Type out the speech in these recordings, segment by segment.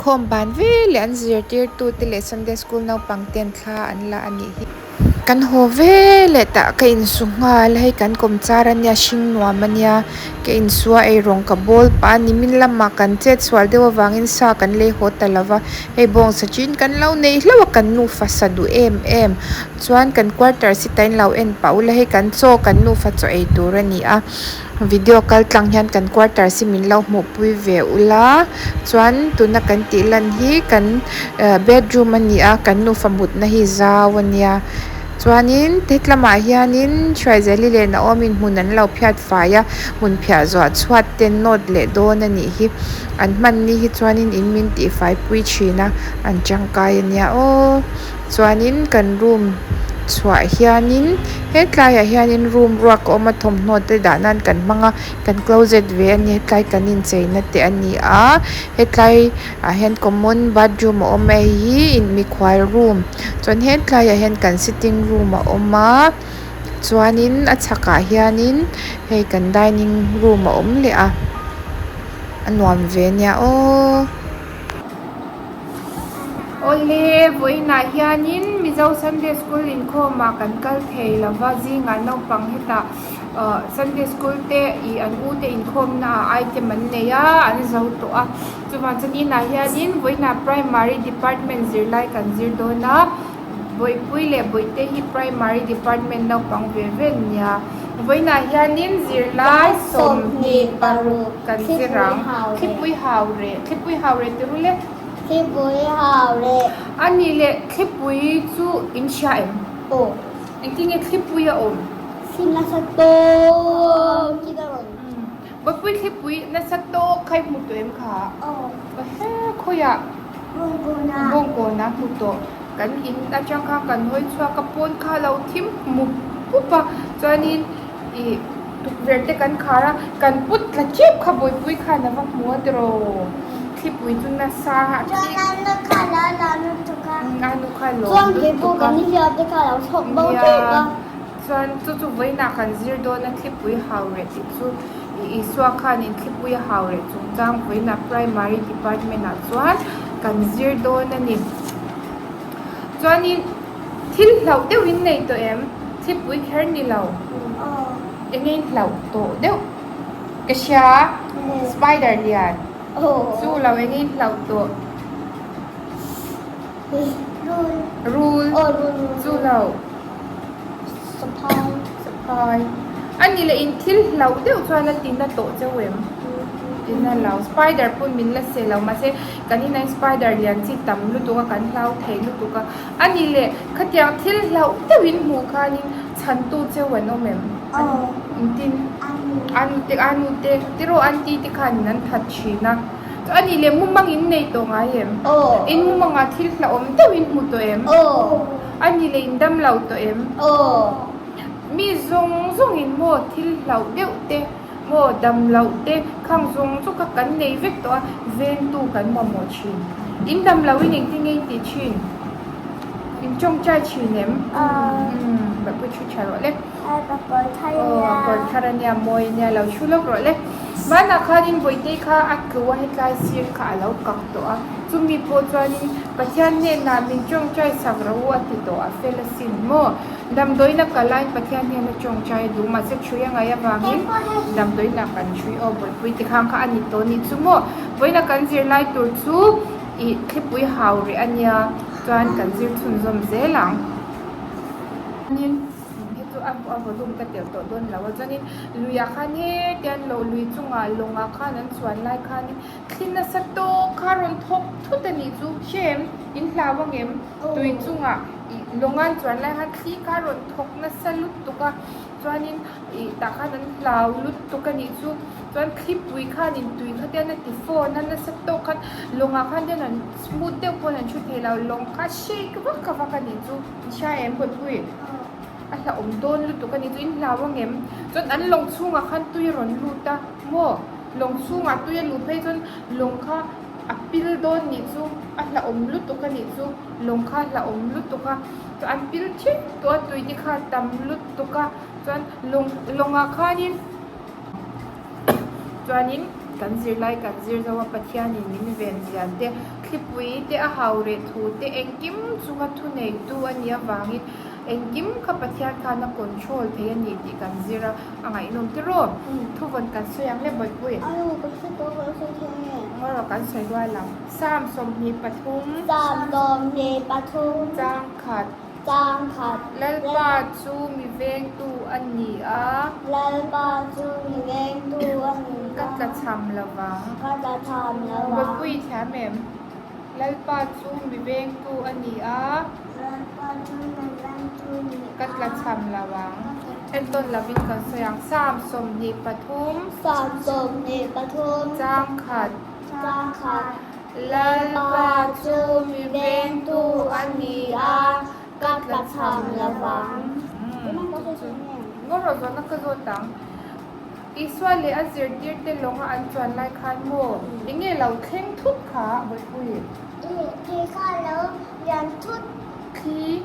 Inkhawm ban veleh an zirtirtute leh Sunday school naupang ten thla an la a nih hi. Kan haw veleh tah ka insu nghal a hei kan kawm char a nia hring nuam a nia ka insu a eirawng ka bawl pah a nimin lamah kan chet sual deuh avangin sa kan lei haw ta lo va hei bawngsa chin kan lo nei hlauh a kan nufa sa duh em em chuan kan quarters hi tain lo en pah ula hei kan chaw kan nufa chaw ei tur a ni a. Video kal tlang hian kan quarters hi min lo hmuh pui ve ula chuan tuna kan tih lan hi kan bedroom a ni a kan nufa mutna hi zau a nia chuanin hetlamah hianin Hruaizeli leh Naomi hmun an lo phiat fai a hmun phiah zuah chhuat te nawt leh dawn a nih hi an hman ni hi chuanin in min tih fai pui thin a an tangkai a nia aw. Chuanin kan room chhuah hianin hetlaiah hianin room ruak a awm a thawmhnaw te dah nan kan hmang a kan closet ve a ni hetlai kan incheina te a ni a hetlai ah hian common bathroom a awm a hei hi mikhual room chuan hetlaiah hian kan sitting room a awm a chuanin a chhakah hianin hei kan dining room a awm leh a a nuam ve a nia aw. Awle, vawiinah hianin Mizo Sunday School inkhawmah kan kal thei lo va, zingah naupang hetah ah Sunday School te ih an u te inkhawmna ah item an nei a, an zo tawh a. Chuvang chuan inah hianin vawiinah Primary Department zirlai kan zir dawn a, Bawihpui leh Bawihte hi Primary Department naupang ve ve an nia. Vawiinah hianin zirlai 26 kan zir ang. Thlipui hau reh. Thlipui hau reh ti rul e. Thlipui hau reh. A nih leh thlipui chu in hria em? Aw. Engtin nge thlipui a awm? Thli nasa tawk in a rawn. Bawihpui thlipui nasa tawk kha i hmu tawh em kha? Aw. He khawiah? Bawngkawnah. Bawngkawnah hmu tawh. Kan in atang khan kan hawi chhuak a pawn kha a lo thim mup mup a chuanin ih tukverh te kan khar a kan put tla chep kha bawihpui khan a va hmu a tiraw thlipui chu nasa a Chuan a nu kha a lo lawm lutuk a. A nu kha a lawm Chuan lutuk a. kei pawh kan hliau te kha a lo chhawk bo tep a. Chuan chu chu vawiinah kan zir dawn a thlipui hau reh tih chu ih Isua khanin thlipui a hau reh chungchang vawiinah Primary Department ah chuan kan zir dawn a ni. Chuanin thil hlauh deuh in nei tawh em? Thlipui kher ni lo. Eng nge in hlauh tawh deuh? Ka hria spider lian chu lo eng nge in hlauh tawh? Rul. Chu lo. Saphai. Saphai. A ni leh in thil hlauh deuh chuan a tina tawh cheu em? Tina lo. Spider pawn min la se lo mahse kan inah hian spider lian chi tam lutuk a kan hlau thei lutuk a. A ni leh khatiang thil hlauh deuh in hmuh khanin chhantu cheu an awm em? Engtin? Anu te anu te tiraw aunty te khanin an that thin a. A ni leh mumang in nei tawh ngai em? In mumangah thil hlauhawm deuh in hmu tawh em? A ni leh in dam lo tawh em? Mi zawng zawng in maw thil hlauh deuh te maw dam loh te khang zawng zawng kha kan nei vek tawh a, ventu kan mamawh thin. In dam lo in engtin nge in tih thin? In tawngtai thin em? Umm Bapui thu tha rawh le. Aw a kawr thar a nia mawi a nia lo thu lawk rawh le. Hmanah khanin Bawitei kha a tlu a hetlai sir kha a lo kak tawh a, chumi pawh chuanin Pathian hnenah min tawngtai sak rawh u a ti tawh a fel asin maw? Damdawiina kal laiin Pathian hnena tawngtai a duh mahse thui a ngaih avangin damdawiinah kan thui aw Bawihpui ti khang kha a ni tawh ni chu maw? Vawiina kan zirlai tur chu ih thlipui hau reh a nia chuan kan zir chhunzawm zel ang. Hei chu a a volume ka telh tawh dawn lo a chuanin luiah khan hetian lo lui chungah lawngah khan an chuan lai khanin thli nasa tawk kha a rawn thawk thut a nih chu hrem in hlau ang em tui chungah ih lawng an chuan lai khan thli kha a rawn thawk nasa lutuk a chuanin ih tah khan an hlau lutuk a nih chu chuan thlipui khanin tui kha te an ti fawn a nasa tawk khan lawngah khan hian an smooth deuh pawn an thu thei lo lawng kha a shake vak vak a nih chu. Hria em Bawihpui? A hlauhawm dawn lutuk a ni chu in hlau ang em? Chuan an lawng chhungah khan tui a rawn lut a maw? Lawng chhungah tui a luh phei chuan lawng kha a pil dawn nih chu a hlauhawm lutuk a nih chu lawng kha a hlauhawm lutuk a chuan an pil thip tawh a tui te kha a tam lutuk a chuan lawng lawngah khanin chuanin. Kan zirlai kan zir zo a, Pathianin min ven zia te, thlipui te a hau reh thu te engkim chunga thuneitu a nih avangin engkim kha Pathian khan a control thei a ni tih kan zir a, a ngaihnawm tiraw? Thuvawn kan sawi ang le Bawihpui. Ngaw kan sawi rual ang. Psalm 23. Psalm 23. Chang khat. Chang khat. Lalpa chu mi vengtu a ni a. Lalpa chu mi vengtu a ni a. Ka tla cham lo vang. Ka tla cham lo vang. Bawihpui thiam em? Lalpa chu mi vengtu a ni a. Lalpa chu mi vengtu a ni a. Ka tla cham lo vang. Entawn lovin kan sawi ang. Psalm 23. Psalm 23. Chang khat. Chang khat. Lalpa chu mi vengtu a ni a, ka tla cham lo vang. Ngaw rawh zawhna ka zawt ang. Isua leh a zirtirte lawnga an chuan lai khan maw eng nge lo thleng thut kha Bawihpui? Thli kha a lo lian thut. Thli?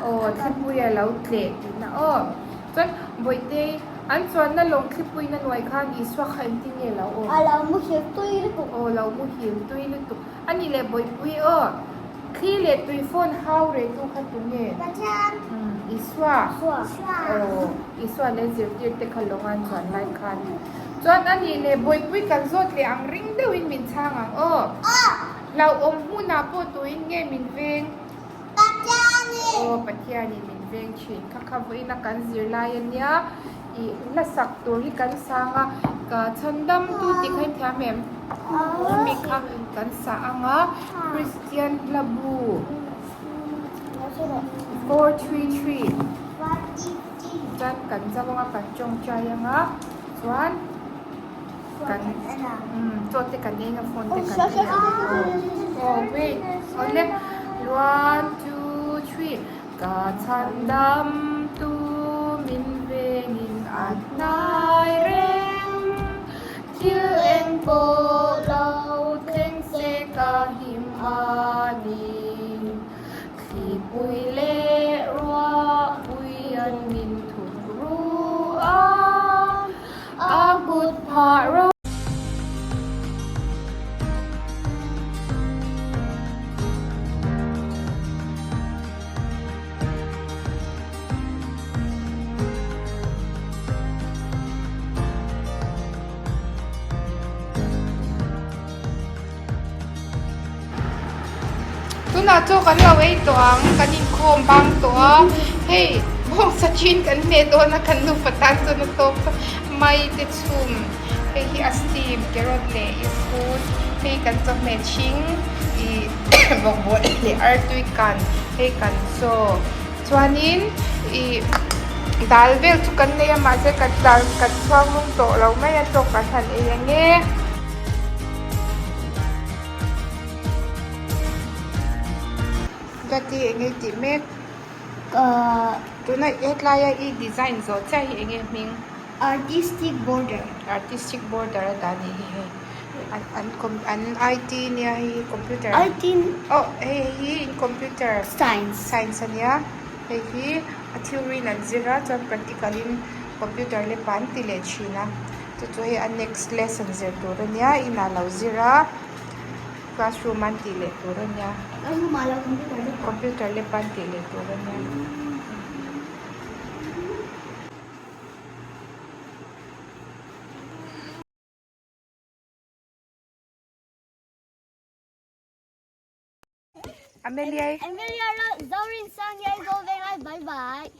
Aw, thlipui a lo tleh tihna aw. Chuan Bawihtei, an chuanna lawng thlipuina nuai khan Isua kha engtin nge lo awm? A lo muhil tui lutuk. Aw, lo muhil tui lutuk. A nih leh Bawihpui aw, thli leh tui phone hau rehtu kha tu nge? Pathian. Umm, Isua. Isua. Aw, Isua leh zirtirte kha lawng an chuan lai khan. Chuan a nih leh Bawihpui kan zawt leh ang ring deuhin min chhang ang aw. Aw! Hlauhawm hmunah pawh tuin nge min veng? Pathianin. Aw Pathianin min veng thin. Kha kha vawiina kan zir lai a nia, ih hla sak tur hi kan sang a, ka chhandam tu tih kha i thiam em? Chumi kha kan sa ang a, Kristian hla bu 433 chuan kan zau ang a, kan tawngtai ang a, chuan kan chaw te kan eng a phone te kan en a oh wait awle one two three ka chhan dam tu min vengin a hnai reng thil eng pawh lo thleng se ka him a ni thlipui leh ruahpui an min thuk ru a. A kut phah ro. Tunah chu kan lo ei tawh ang, kan inkhawm bang tawh a, hei bawngsa chin kan hmeh dawn a kan nufa tan chuan a tawk tawh mai te chhum, hei hi a steam carrot leh ifun, hei kan chawhmeh chhing ih bawkbawn leh artui kan, hei kan chaw chuanin ih dal vel chu kan nei a mahse kan dal kan chhuang lung tawh lo mai a chaw kan han ei ang e. Gati eng nge tih mek? Tuna hetlai a i design zawh chiah hi eng nge hming? Artistic border. Artistic border a dah nih hi hei. An an IT nia hei hi computer. IT. Oh hei hi in computer. Science. Science a nia. Hei hi a theory in an zir a chuan practical in computer leh pa an ti leh thin a. Chu chu hei a next lesson zir tur a nia inah lo zir a classroom an tih leh tur a nia computer lab an tih leh tur a nia. Amelia. Amelia Zorin Sang Bye bye.